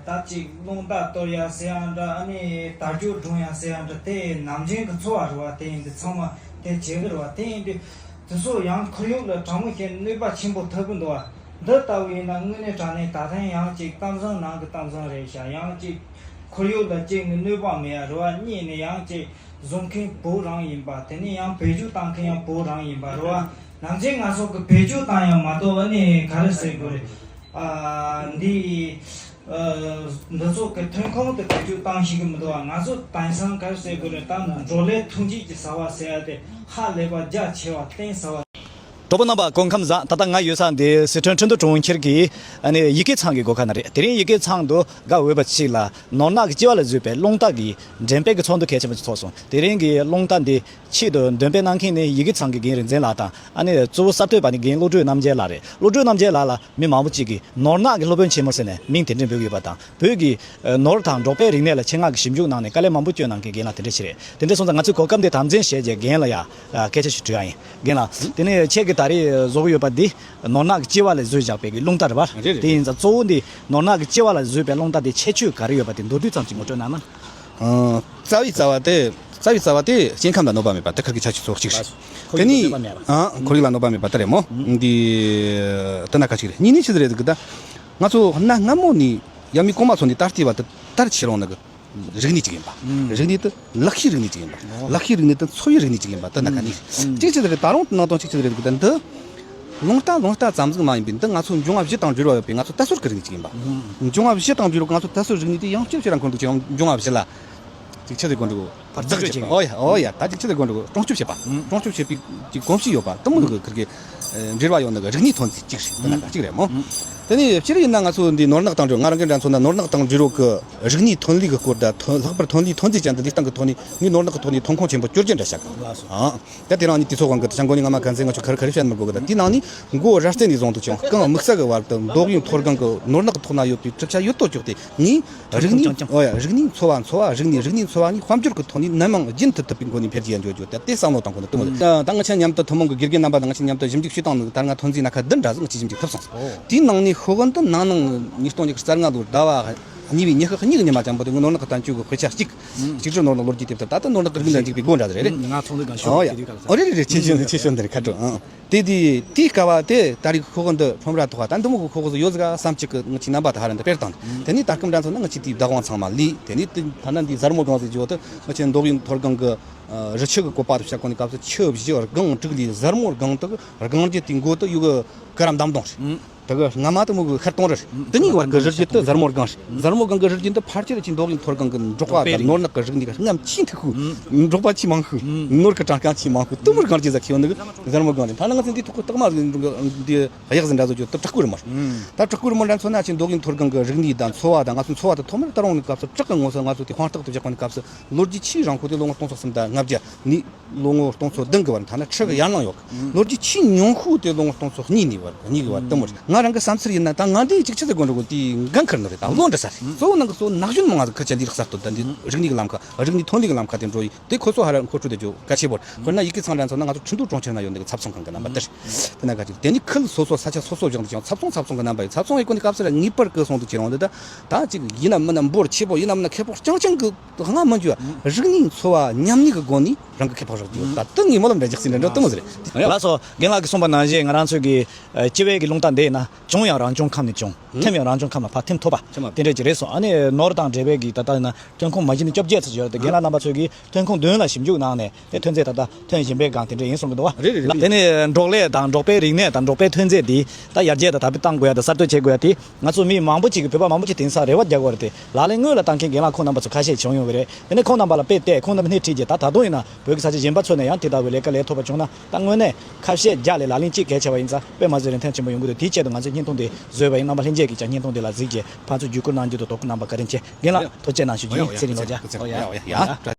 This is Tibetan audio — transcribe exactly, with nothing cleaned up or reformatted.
ད་ཅིག་རླུང་རྟ་གཏོར་ཡ་ཟེར་ཡ་འདྲ། ཨ་ནི་དལ་འབྱོར་སྒྲོན་ཡ་ཟེར་ཡ་འདྲ། དེ་ནམ་རྒྱུན་གྱི་འཚོ་བ་རེད་བ། དེ་ཡིན་དུས་ཚང་མ་དེ་བྱེད་གི་རེད་བ། དེ་ཡིན་དུས་དེ་ཚོ་ཡང་ཁོར་ཡུག་ལ་དྲང་མོ་བཤད་ན་གནོད་པ་ཆེན་པོ་ཐེབས་གི་འདུག་བ། འདི་ལྟ་བུ་ཡིན་ན་དངོས་གནས་དྲང་གནས་ད་ཐེངས་ཡང་ཅིག་གཏམ་བཟང་ནང་གི་གཏམ་བཟང་རེད་ཤག། ཡང་ཅིག་ཁོར་ཡུག་ལ་གཅིག་ནས་གནོད་པ་མེད་ཡ་རེད་བ། གཉིས་ནས་ཡང་ཅིག་བཟོ་མཁན་བོད་རང་ཡིན་པ། དེ་ནས་ཡང་བེད་སྤྱོད་བཏང་མཁན་ཡང་བོད་རང་ཡིན་པ་རེད་བ། ནམ་རྒྱུན་ང་ཚོ་གི་བེད་སྤྱོད་བཏང་ཡ་མ་གཏོགས་ཨ་ནི་ག་རེ་ཟེར་དགོས་རེད། ཨ། འདི། ཨ། འདི་ཚོ་གི་ཐོན་ཁུངས་དེ་བེད་སྤྱོད་བཏང་ཤེས་གི་མི་འདུག་བ། ང་ཚོ་དེང་སང་ག་རེ་ཟེར་དགོས་རེད། ད་འབྲོག་ལས་ཐོན་སྐྱེད་ཀྱི་ཟ་བ་ཟེར་ཡ་དེ་ཧ་ལས་པ་རྒྱ་ཆེ་བ་གཏན་ཟ་བ། གྲོགས་པོ་རྣམ་པ་སྐུ་ཁམས་བཟང་། ད་ལྟ་ང་ཡོད་ས་འདི་སི་ཁྲོན་ཁྲིན་ཏུ་གྲོང་ཁྱེར་གྱི་ཨ་ནི་ཡི་གེ་ཚང་གི་སྒོ་ཁ་ན་རེད། དེ་རིང་ཡི་གེ་ཚང་དུ་དགའ་འོས་པ་ཞིག་ལ་ནོར་གནག་གི་ལྕི་བ་ལ་བཟོས་པའི་རླུང་རྟ་གི་འགྲེམས་སྤེལ་གྱི་ཚོགས་འདུ་གལ་ཆེན་པོ་ཞིག་ཚོགས་སོང་། དེ་རིང་གི་རླུང་རྟ་འདི་ཆེད་དུ་འདོན་སྤེལ་གནང་མཁན་ནི་ཡི་གེ་ཚང་གི་རྒན་རིག་འཛིན་ལགས་དང་། ཨ་ནི་གཙོ་བོ་གསར་གཏོད་པ་ནི་རྒན་བློ་གྲོས་རྣམ་རྒྱལ་ལགས་རེད། བློ་གྲོས་རྣམ་རྒྱལ་ལགས་ལ་མི་མང་པོ་ཅིག་གིས་ནོར་གནག་གི་སློབ་དཔོན་ཆེན་མོ་ཟེར་ནས་མིང་དེ་འདྲ་འབོད་ཀྱི་ཡོད་པ་དང་། བོད་ཀྱི་ནོར་དང་འབྲོག་པའི་རིག་གནས་ལ་ཆེད་མངགས་ཀྱི་ཞིབ་འཇུག་གནང་ནས་དཀའ་ལས་མང་པོ་བསྐྱོན་གནང་མཁན་རྒན་ལགས་དེ་འདྲ་ཞིག་རེད། དེ་འདྲ་སོང་ཙང་ང་ཚོས་གོ་སྐབས་འདི་དམ་འཛིན་བྱས་རྗེས་རྒན་ལ་ཡ་སྐད་ཆ་ཞིག་དྲི་ཡ་ཡིན། རྒན་ལགས། དེ་ནས་ཁྱེད་ཀྱིས་ད་རེས་བཟོ་གི་ཡོད་པ་འདི་ནོར་གནག་གི་ལྕི་བ་ལ་བཟོས་བཞག་པའི་གི་རླུང་རྟ་རེད་པ། རེད་རེད། དེ་ཡིན་ཙང་གཙོ་བོ་འདི་ནོར་གནག་གི་ལྕི་བ་ལ་བཟོས་པའི་རླུང་རྟ་དེ་ཁྱད་ཆོས་ག་རེ་ཡོད་པ་དེ་མདོར་བསྡུས་ཙམ་ཞིག་ངོ་སྤྲོད་གནང་ན། ཨ། རྩ་བའི་རྩ་བ་དེ། རྩ་བའི་རྩ་བ་དེ་སྐྱེ་ཁམས་ལ་གནོད་པ་མེད་པ་དེ་ཁ་གི་ཁྱད་ཆོས་ཚོ་གཅིག་རེད། ཁོར་ཡུག་ལ་གནོད་པ་མེད་པ། ཨ། ཁོར་ཡུག་ལ་གནོད་པ་མེད་པ་དེ་རེད་མོ། ཨུ། འདི་དེ་ན་ཁ་གཅིག་རེད། གཉིས་ནས་ཆི་ཟིག་རེད་ཟེར་གི་ད། ང་ཚོ་གནའ་སྔ་མོ་ནས་ཡབ་མེས་གོང་མ་ཚོ་ནས་ད་ལྟའི་བར་དུ་དར་ཁྱེར་ཡོང་ནི་གི་རིག་གནས་གཅིག་ཡིན་པ། ཨུ། རིག་གནས་དེ་ལག་ཤེས་རིག་གནས་གཅིག་ཡིན་པ། ཨོ། ལག་ཤེས་རིག་གནས་དེ་འཚོ་བའི་རིག་གནས་གཅིག་ཡིན་པ་དེ་ན་ཁ་ནས། ཨུ། གཅིག་ཆི་ཟིག་རེད། ད་རུང་ནང་དོན་གཅིག་ཆི་ཟིག་རེད་ཟེར་གི་ད་འདི། རླུང་རྟ་རླུང་རྟ་ཙམ་ཟིག་མ་ཡིན་པའི་འདི་ང་ཚོ་འབྱུང་བ་བཞི་དང་འབྲེལ་བ་ཡོད་པའི་ང་ཚོ་དར་སྲོལ་གྱི་རིག་གནས་ཅིག་ཡིན་པ། ཨུ། འབྱུང་བ་བཞི་དང་འབྲེལ་བའི་ང་ཚོ་དར་སྲོལ་རིག་གནས་དེ་ཡང་བསྐྱར་ཁྱེད་རང་ཁོང་ཚོ་ཀྱང་འབྱུང་བ་བཞི་ལ་ཅིག་ཆི་ཟིག་གོ་འགྲོ་གོ། བར་ཆད་བྱེད་པ། ཨོ་ཡ་ཨོ་ཡ། ད་ཅིག་ཆི་ཟིག་གོ་འགྲོ་གོ། སྲུང་སྐྱོབ་བྱེད་པ། ཨུ། སྲུང་སྐྱོབ་བྱེད་པའི་ཅིག་གོམས་གཤིས་ཡོད་པ་དེ་མོ་ཟིག་གི་ཁིར་གི་འབྲེལ་བ་ཡོད་ནི་གི་རིག་གནས་ཐོན་རྫས་ཅིག་རེད། དེ་ན་ག་ཅིག་རེད་མོ། ཨུ། དེ་ནས་སྤྱིར་ཡིན་ན་ང་ཚོ་འདི་ནོར་གནག་དང་འབྲེལ། ང་རང་གི་འདྲ་མཚོན་ན་ནོར་གནག་དང་འབྲེལ་བའི་གི་རིག་གནས་ཐོན་ལས་གི་སྐོར་དང་། ཐོན་ལྷག་པར་ཐོན་ལས་ཐོན་རྫས་ཅན་དུ་ལུས་སྟངས་གི་ཐོག་ནས་ངས་ནོར་གནག་གི་ཐོག་ནས་ཐོན་ཁུངས་ཆེན་པོ་བཅོ་བརྒྱད་འདྲ་བཤད་གི། ལགས་སོ། ཨ། ད་དེ་རིང་ནི་དུས་ཚོད་དབང་གིས་ད་ཅང་གོ་ནི་ང་མ་གན་ཟེར་ང་ཚོ་ཁ་རི་ཁ་རི་བཤད་མི་དགོས་གི། ད་དེའི་ནང་ནས་མགོ་ར་རྩེ་ནས་བཟུང་སྟེ་ཅང་རྐང་དམིགས་བསལ་གི་བར་དུ་མདོ་དབུས་མཐོ་སྒང་གི་ནོར་གནག་གི་ཐོག་ན་ཡོད་པའི་གྲུབ་ཆ་ཡོད་དོ་ཅོག་དེ་ངས་རིག་གནས། ཨོ་ཡ། རིག་གནས་འཚོ་བ། འཚོ་བ་རིག་གནས། རིག་གནས་འཚོ་བ་ནས་དཔལ་འབྱོར་གི་ཐོག་ནས་ནམ་ཡང་རྒྱུན་མཐུད་ཐུབ་པའི་སྒོ་ནས་འཕེལ་རྒྱས་འགྲོ་རྒྱུ་དེ་དེ་བསམ་བློ་གཏོང་དགོས་ནི་དེ་མོ་རེད། ད་ང་ཆ་མཉམ་དུ་ཐུན་མོང་གི་དགེ་རྒན་རྣམ་པ་དང་ང་ཆ་མཉམ་དུ་ཞིབ་འཇུག་བྱས་བཏང་ནི་ད་ང་ཐོན་རྫས་སྣ་ཁ་བདུན་འདྲ་ཟིག་ང་ཆ་ཞིབ་འཇུག་ཐུབ་སོང་། ཨོ། དེའི་ནང་ནས་ཤོག་གུ་འདི་ནང་ནང་ཉིས་སྟོང་ཉི་ཤུ་རྩ་ལྔ་ལོར་ཟླ་བ་གཉིས་པའི་ཉི་ཤུ་གཉིས་གི་ཉི་མ་ཅང་པོ་དེ་ནོར་གནག་གི་བསྟན་བཅོས་ཀྱི་དཔེ་ཆ་གཅིག་ཨུ། གཅིག་སྒྲིལ་ནོར་གནག་ལོ་རྒྱུས་དེབ་ཐེར། ད་ལྟ་ནོར་གནག་གི་རིག་གནས་ལ་འཇུག་པའི་སྒོ་འདྲ་ཟིག་རེད། ང་ཚོ་འདི་གང་ཤོག་ཨོ་ཡ། ཨོ་རེད་རེད་རེད། ཆེ་ཤོས་འདི་ཆེ་ཤོས་འདི་རེད། ཁ་དྲོ། ཨང་། དེ་དེ་དེའི་སྐབས་དེ་ད་རེས་ཤོག་གུ་འདི་ཁྲོམ་ར་ཐོག་ད་འདི་མོ་གི་ཤོག་གུ་ཟིག་ཡོད་ཟིག་ག་བསམ་གཅིག་གི་ང་ཆའི་རྣམ་པ་ད་ཧ་ར་འདི་དཔེར་བཏང་། ཨང་། དེ་ནས་ད་སྐབས་འདྲ་མཚོན་ན་ང་ཆའི་དེའི་བདག་དབང་ཚང་མ་ལས། དེ་ནས་དེ་ཐ་ན་འདི་གཟར་མོ་སྒང་ཟེར་རྒྱུ་བོ་དེ་ང་ཆའི་མདོ་དབུས་མཐོ་སྒང་གི་རི་ཆུ་གི་བཀོད་པ་དེ་བཤད་གོ་ནི་སྐབས་སུ་ཆུ་བཞི་སྒང་དྲུག་ལས་གཟར་མོ་སྒང་དེ་སྒང་རྒྱུད་དེའི་མགོ་དེ་ཡུ་གུ་ཀ་ར་འདམ་དོང་རེད། ཨང་། དེ་གི་སྔ་མ་དེ་མོ་གི་ཤར་དོང་རེད། དེ་གཉིས་བར་གི་རི་རྒྱུད་དེ་གཟར་མོ་སྒང་རེད། གཟར་མོ་སྒང་གི་རི་རྒྱུད་འདི་ཕལ་ཆེར་ཅིག་མདོ་དབུས་མཐོ་སྒང་གི་འབྲོག་པ་དང་ནོར་གནག་གི་རིག་གནས་ཀྱི་རྔམ་ཆེས་མཐུག་ཤོས། འབྲོག་པ་ཆེས་མང་ཤོས། ནོར་གི་གྲངས་ཀ་ཆེས་མང་ཤོས་དེ་མོ་སྒང་རྒྱུད་ཟིག་ཁེལ་ཡོད་ནི་གི་གཟར་མོ་སྒང་རེད། ཐ་ན་ང་ཚོ་འདི་ཐོག་གི་རྟགས་མ་འདི་གཡག་ཟིག་འདྲ་བཟོ་རྒྱུ་དེ་བྲག་བརྐོས་རི་མོ་རེད། ད་བྲག་བརྐོས་རི་མོ་འདྲ་མཚོན་ན་ཅིག་མདོ་དབུས་མཐོ་སྒང་གི་རིག་གནས་དང་འཚོ་བ་དང་། ང་ཚོའི་འཚོ་བ་དེ་ཐོག་མར་ད་རུང་ནི་སྐབས་སུ་བྲག་གི་ངོ་སོ། ང་ཚོ་དེ་དཔང་རྟགས་དེ་བཞག་གོ་ནི་སྐབས་སུ་ལོ་རྒྱུས་ཆེས་རིང་ཤོས་དེ་ལོ་ངོ་སྟོང་ཚོ་གསུམ་དང་ལྔ་བརྒྱ་ནས་ལོ་ངོ་སྟོང་ཚོ་བདུན་གི་བར། ཐ་ན་ཁྲི་གི་ཡར་ལངས་ཡོད་གི། ལོ་རྒྱུས་ཆེས་ཉུང་ཤོས་དེ་ལོ་ངོ་སྟོང་ཚོ་གཉིས་ནས་བར་གཉིས་གི་བར་དེ་མོ་རེད། ང་རང་གི་བསམ་ཚུལ་ཡིན་ན་ད་ང་འདི་ཅིག་ཆི་ཟེར་དགོས་འགྲོ་གི། དེའི་འགན་འཁུར་ནི་རེད། ད་བློ་འདྲི་ས་རེད། གཙོ་བོ་ནང་གི་གཙོ་བོ་ན་གཞོན་མང་ང་ཟིག་ཁུར་ཆ་འདི་རིགས་གསར་གཏོད་དང་འདི་རིག་གནས་ཀྱི་ལམ་ཁ། རིག་གནས་ཐོན་ལས་ཀྱི་ལམ་ཁ་དེ་འགྲོ་ཡི་དེ་ཁོ་ཚོ་ཧ་ར་མཁོ་སྤྲོད་དེ་ཇོ་གལ་ཆེ་བོ་རེད། དཔེར་ན་ཡི་གེ་ཚང་འདྲ་མཚོན་ན་ང་ཚོ་ཁྲིན་ཏུའུ་གྲོང་ཁྱེར་ན་ཡོད་འདི་གི་ཚབ་ཚང་ཁང་གི་རྣམ་པ་དེ་རེད། དེ་ན་ག་ཅིག་དེ་ནི་ཁུལ་སོ་སོ་ས་ཆ་སོ་སོ་བཞག་འདི་ཀྱང་ཚབ་ཚང་ཚབ་ཚང་གི་རྣམ་པ་ཡོད། ཚབ་ཚང་ཡི་སྐོར་ནས་སྐབས་སུ་ར་ངེས་པར་གི་སོང་དུ་ཁྱེར་འོང་འདི་ད་ད་ཅིག་ཡིན་ན་མིན་ན་འབོར་ཆེ་བོ་ཡིན་ན་མིན་ན་ཁེ་སྤོགས་རྐྱང་རྐྱང་གི་ང་མི་འཇུ་བ། རིག་གནས་འཚོ་བ་མཉམ་གནས་ཀྱི་སྒོ་ནས་རང་གི་ཁེ་ཕོགས་རག་རྒྱུ་ད་དེ་ངས་སྨོན་ལམ་འདྲ་རྒྱག་སྲིད་འདྲ་འདྲ་དེ་མོ་ཟེར། ལགས་སོ། རྒན་ལགས་ཀྱིས་གསུངས་པ་ནང་བཞིན་ང་རང་ཚོའི་གི་ཨ་སྤྱི་བའི་གི་རླུང་རྟ་འདི་ཡིན་ན་བྱུང་ཡང་རང་བྱུང་ཁམས་ནས་བྱུང་། ཐིམ་ཡང་རང་བྱུང་ཁམས་ལ་ཕར་ཐིམ་ཐུབ་པ་དེ་འདྲ་ཅིག་རེད་སོང་། ཨ་ནི་ནོར་དང་འབྲེལ་བའི་གི་ད་ལྟ་ཡིན་ན་ཐོན་ཁུངས་མ་གཞི་ནས་བཅོ་བརྒྱད་ཙམ་ཡོད་རེད་དེ། རྒན་ལགས་རྣམ་པ་ཚོས་གི་ཐོན་ཁུངས་བདུན་ལ་ཞིབ་འཇུག་གནང་ནས་དེ་ཐོན་རྫས་ད་ལྟ་ཐོན་བཞིན་པའི་སྒང་དེ་འདྲ་ཡིན་གསུང་གི་འདུག་བ། རེད་རེད་རེད། ལགས། དེ་ནས་འབྲོག་ལས་དང་འབྲོག་པའི་རིག་གནས་དང་འབྲོག་པའི་ཐོན་རྫས་འདི་ད་ཡར་རྒྱས་དང་དར་སྤེལ་གཏང་དགོས་ཡ་དང་གསར་གཏོད་བྱེད་དགོས་ཡ་དེ། ང་ཚོ་མི་མང་པོ་ཅིག་གིས་བོད་པ་མང་པོ་ཅིག་དེང་སང་རེ་བ་རྒྱག་གི་ཡོད་རེད་དེ། ལག་ལེན་དངོས་ལ་བསྟར་མཁན་རྒན་ལགས་ཁོང་རྣམ་པ་ཚོ་ཁ་ཤས་བྱུང་ཡོང་གི་རེད། དེ་ནས་ཁོང་རྣམ་པ་ལ་དཔེ་བལྟས། ཁོང་རྣམ་པ་སྣེ་ཁྲིད་རྗེས་ད་ད་དུང་ཡིན་ན་བོད་ཀྱི་ས་ཆ་གཞན་པ་ཚོ་ནས་ཡང་དེ་ལྟ་བུའི་ལས་ཀ་ལས་ཐུབ་པ་བྱུང་ན། ད་དངོས་གནས་ཁ་བཤད་བརྒྱ་ལས་ལག་ལེན་གཅིག་གལ་ཆེ་བ་ཡིན་ཙང་དཔེ་མ་བཟོས་རིན་ཐང་ཆེན་པོ་ཡོང་གི་འདུག་དེའི་ཆེད་དུ་ང་ཚོས་བརྙན་ཐུང་འདི་བཟོས་པ་ཡིན། རྣམ་པ་ལྷན་རྒྱས་ཀྱིས་ཀྱང་བརྙན་ཐུང་འདི་ལ་གཟིགས་རྗེས་ཕར་ཚུར་བརྒྱུད་བསྐུར་གནང་རྒྱུ་དང་དོ་ཁུར་གནང་པ་བཀའ་དྲིན་ཆེ། རྒན་ལགས་ཐུགས་རྗེ་གནང་ཞུ་རྒྱུ་ཡིན། ཚེ་རིང་ལོ་བརྒྱ། ཨོ་ཡ། ཡ།